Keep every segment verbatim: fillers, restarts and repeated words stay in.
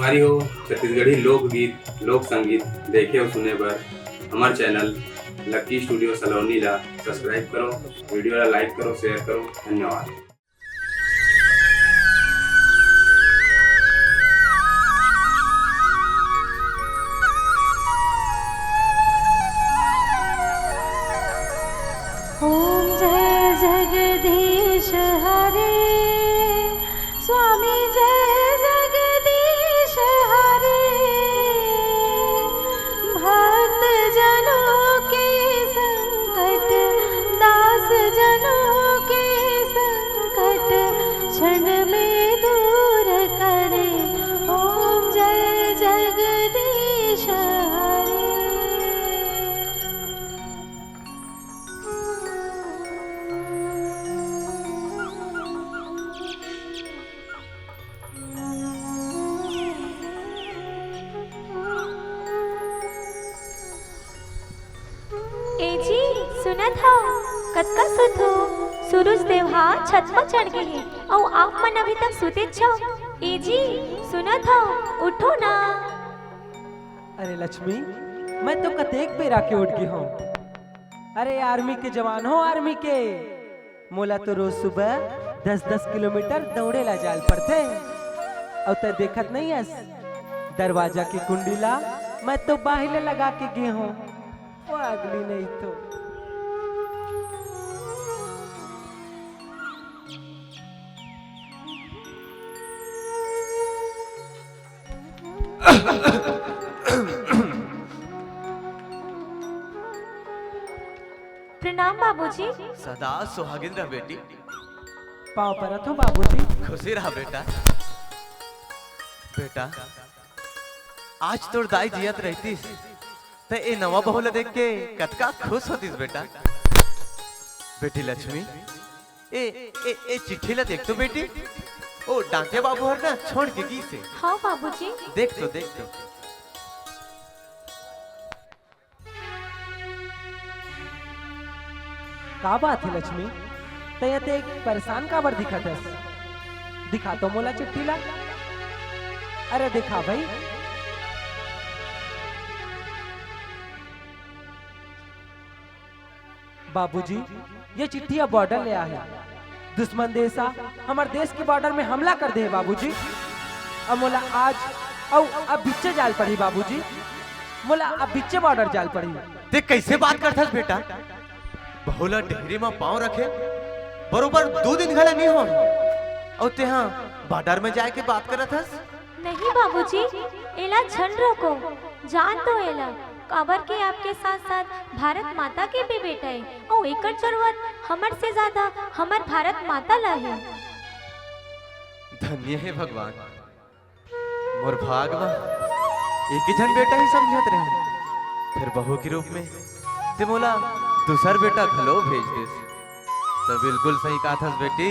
संगवारी हो, छत्तीसगढ़ी लोकगीत, लोक संगीत देखे अउ सुने बर हमर चैनल लक्की स्टूडियो सलोनी ला सब्सक्राइब करो, वीडियो ला लाइक करो, शेयर करो। धन्यवाद। ॐ जय जगदीश हरे, स्वामी जय जगदीश हरे। भक्त जनों के संकट, दास जनों के संकट क्षण में दूर करे। ॐ जय जगदीश हरे। ए जी, सुनत हव? कतका सुत हो? सूरज देव हा छत म चढ़ गे हे, अउ आप मन अभी तक सुतेच हव। ए जी, सुनत हव? उठो ना। अरे लक्ष्मी, मैं तो कतेक बेरा के उठ गे हंव। अरे आर्मी के जवान हो, आर्मी के। मोला तो रोज सुबह दस दस किलोमीटर दौड़े ला जाल पड़थे। अउ तैं देखत नइ अस, दरवाजा के कुंडी ला मैं तो बाहिर ले लगा के गे हंव। पागली नहीं तो। प्रणाम बाबूजी। सदा सुहागिन रह बेटी। पाँव परत हंव बाबूजी। खुशी रह बेटा। बेटा, आज तोर दाई जियत रहितिस त ए नवा बहू ल देख के कतका खुश होतिस बेटा। बेटी लक्ष्मी, ए, ए, ए चिट्ठी ल देख तो बेटी। ओ डाकिया बाबू हर ना छोड़ के गीस हे। हाँ बाबूजी। देख तो, देख तो। का बात हे लक्ष्मी, तैं अतेक परेशान काबर दिखत हस? दिखा तो मोला चिट्ठी ला। अरे दिखा भई। बाबूजी, ये चिट्ठी अब बॉर्डर ले आहे। दुश्मन देश हा हमर देश के बॉर्डर में हमला कर दे हे बाबूजी। अब मोला आज अउ अब बिच्चे जाल पड़ही बाबूजी, मोला अब बिच्चे बॉर्डर जाल पड़ही। ते कइसे बात करथस बेटा? बहू ला डेहरी म पाँव रखे बरोबर दू दिन घला नइ होय, अउ तेहा बॉर्डर में जाए के बात करत हस? नहीं बाबूजी, एला झन रोको, जान दो एला, काबर के आपके साथ साथ भारत माता के भी बेटा हे, अउ एकर जरूरत हमर से ज्यादा हमर भारत माता ला हे। धन्य हे भगवान, मोर भाग म एक ही झन बेटा ही समझत रहे, फेर बहू के रूप में ते मोला दूसर बेटा घलो भेज देस। त बिल्कुल सही कहत हस बेटी,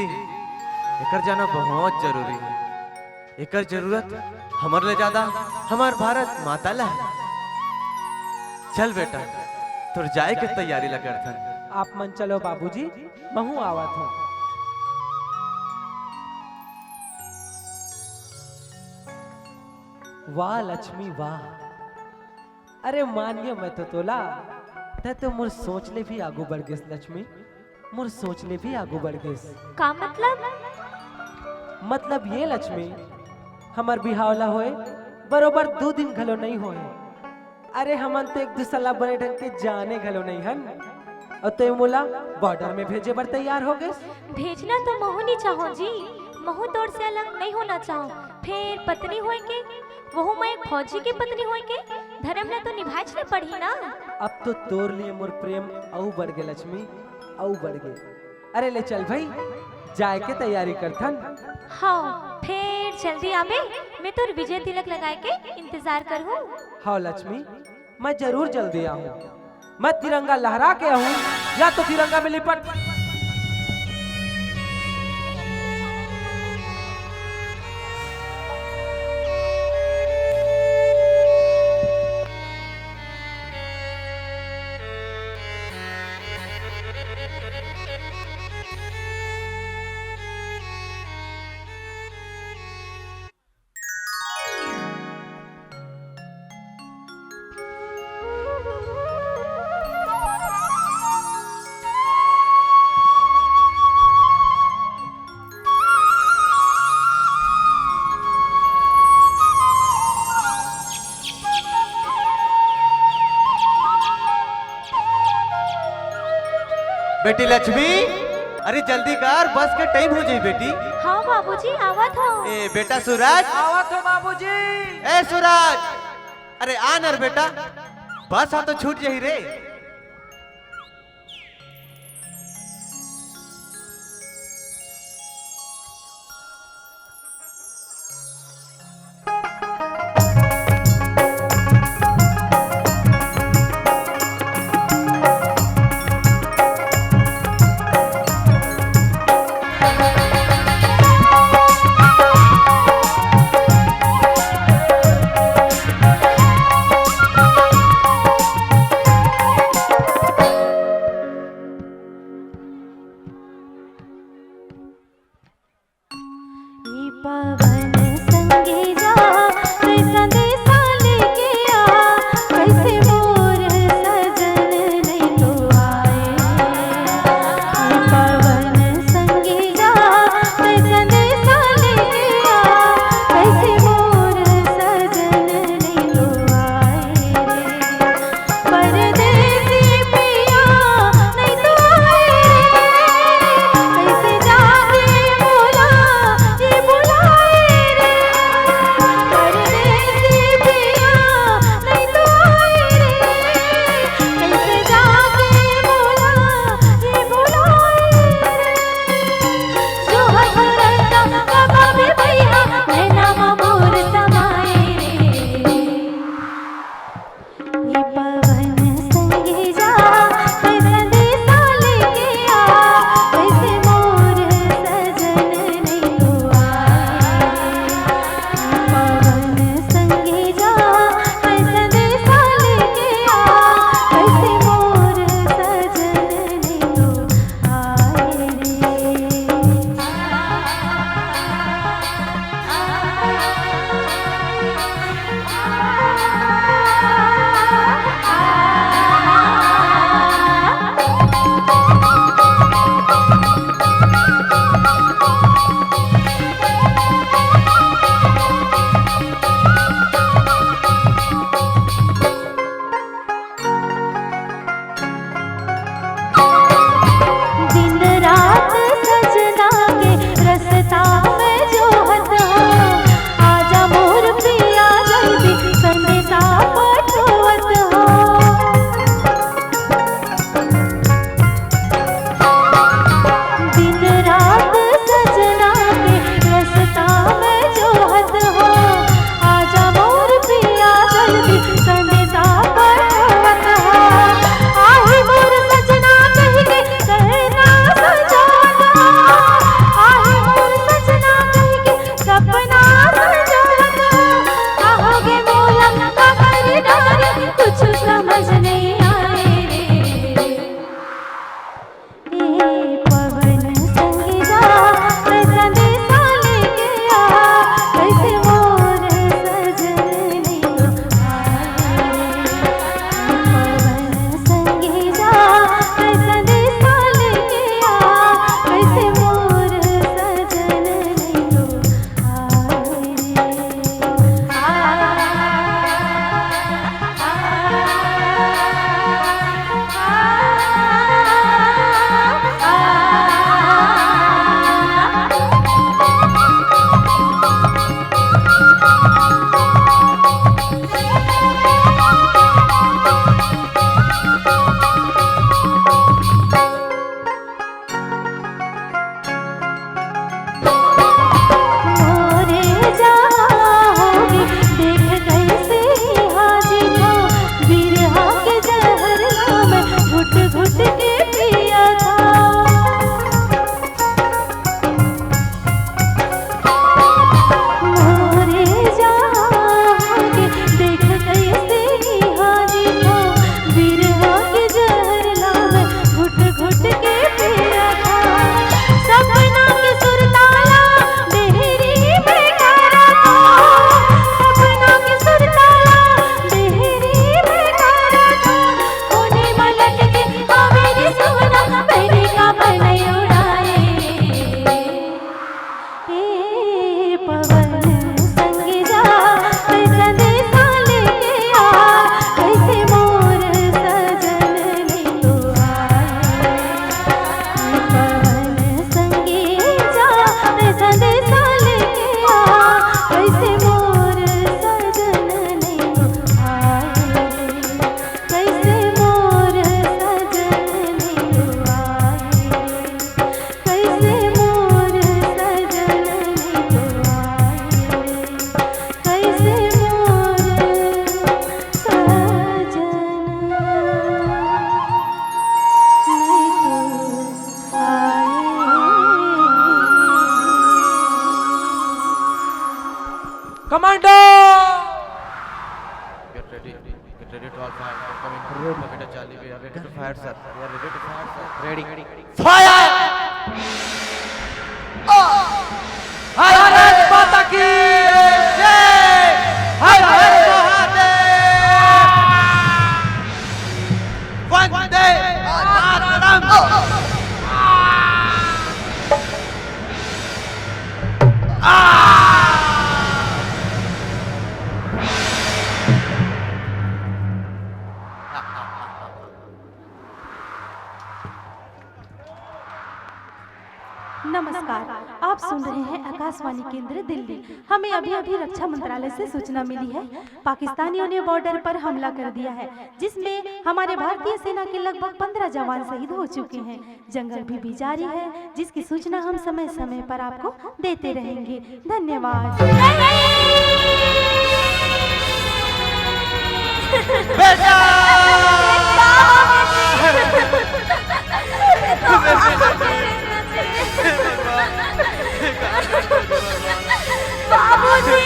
एकर जाना बहुत जरूरी हे। एकर जरूरत हमर ले ज्यादा हमर भारत माता ला हे। चल बेटा, तोर जाए के तैयारी ला करथन। आप मन चलो बाबूजी, महूं आवत हंव। वाह लक्ष्मी वाह, अरे मानिया मैं तो तोला, तैं तो मोर सोच ले भी आगू बढ़ गेस लक्ष्मी, मोर सोच ले भी आगू बढ़ गेस। का मतलब? मतलब ये लक्ष्मी, हमर बिहाव ला होए बरोबर दू दिन घलो नइ होए। अरे हमन तो एक दूसर ला बने ढंग के जाने घलो नइ हन, अउ तैं मोला बॉर्डर में भेजे बर तैयार हो गेस। भेजना तो महूं नइ चाहंव जी, महूं तोर से अलग नइ होना चाहंव। फेर पत्नी होय के, वहू मैं एक फौजी के पत्नी होय के, धरम ला तो निभाएच ल पड़ही ना। अब तो तोर लिए मोर प्रेम अउ बढ़ गे लक्ष्मी, अउ बढ़ गे। अरे ले चल भई, जाए के तैयारी करथन। हव, फेर जल्दी आबे, मैं तोर विजय तिलक लगाए के इंतजार करहूं। हव लक्ष्मी, मैं जरूर जल्दी आहूं। मैं तिरंगा लहरा के आहूं, या तो तिरंगा में लिपट। बेटी लक्ष्मी, अरे जल्दी कर, बस के टाइम हो जाई बेटी। हाँ बाबूजी, आवत हो। ए बेटा सूरज, आवत हो बाबूजी। ए सूरज, अरे आ न रे बेटा, बस हा तो छूट जाही रे। Commando! Get ready. Get ready to all fire. Coming. Roll bucket, Charlie. We are ready to fire, sir. We are ready to fire, sir. Ready. Fire! Bharat माता की जय! हर हर महादेव! वंदे मातरम! नमस्कार, आप सुन रहे हैं आकाशवाणी केंद्र दिल्ली। हमें अभी अभी रक्षा मंत्रालय से सूचना मिली है, पाकिस्तानियों ने बॉर्डर पर हमला कर दिया है, जिसमें हमारे भारतीय सेना के लगभग पन्द्रह जवान शहीद हो चुके हैं। जंगल भी, भी जारी है, जिसकी सूचना हम समय समय पर आपको देते रहेंगे। धन्यवाद। बाबूजी,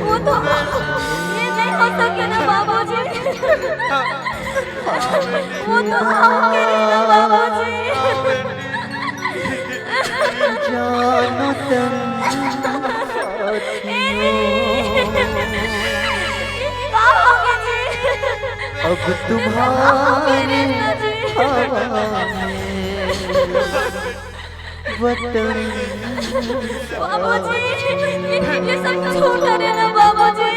वो तो, ये नहीं हो सके ना बाबूजी। वो तो, बाबूजी। जानो तन अब तुम्हारे हवा में वतन बाबूजी, ये सब झूठ है ना बाबूजी।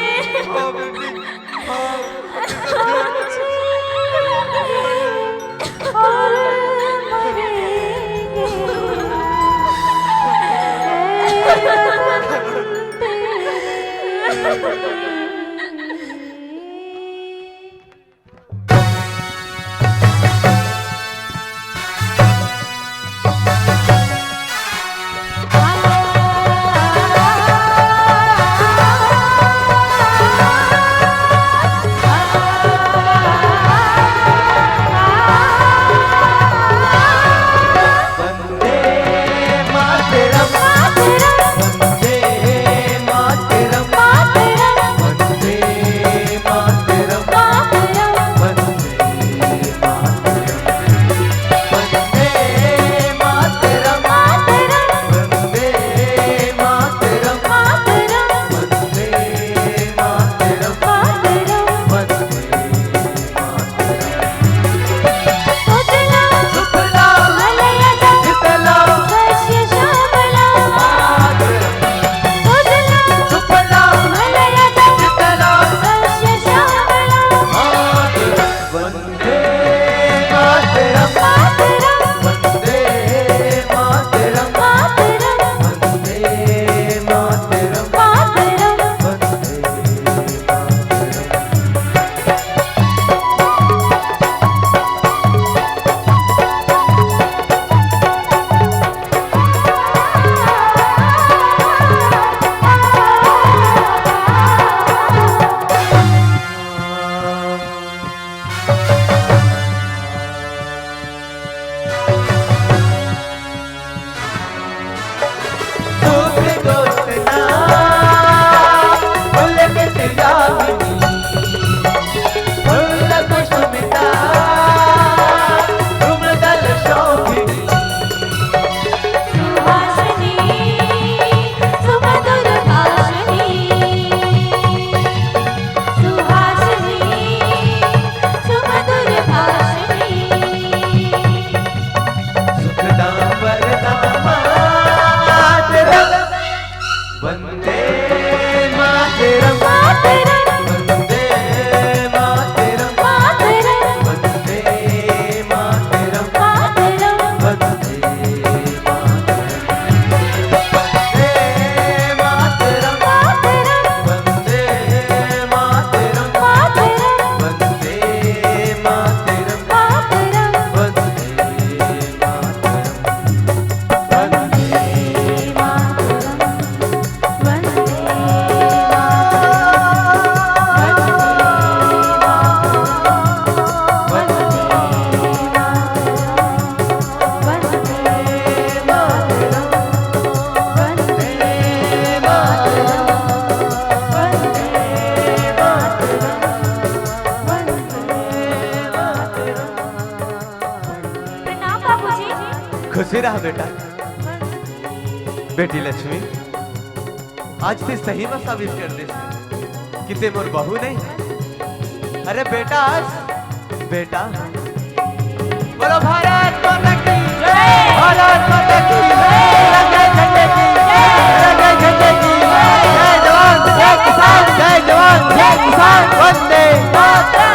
फिर आ बेटा। बेटी लक्ष्मी, आज ते सही में साबित कर दे कि ते मोर बहू नहीं। अरे बेटा, आज बेटा, बोलो भारत माता की जय। भारत माता की जय। तिरंगे झंडे की जय। तिरंगे झंडे की जय। जय जवान, जय किसान। जय जवान, जय किसान। वंदे मातरम।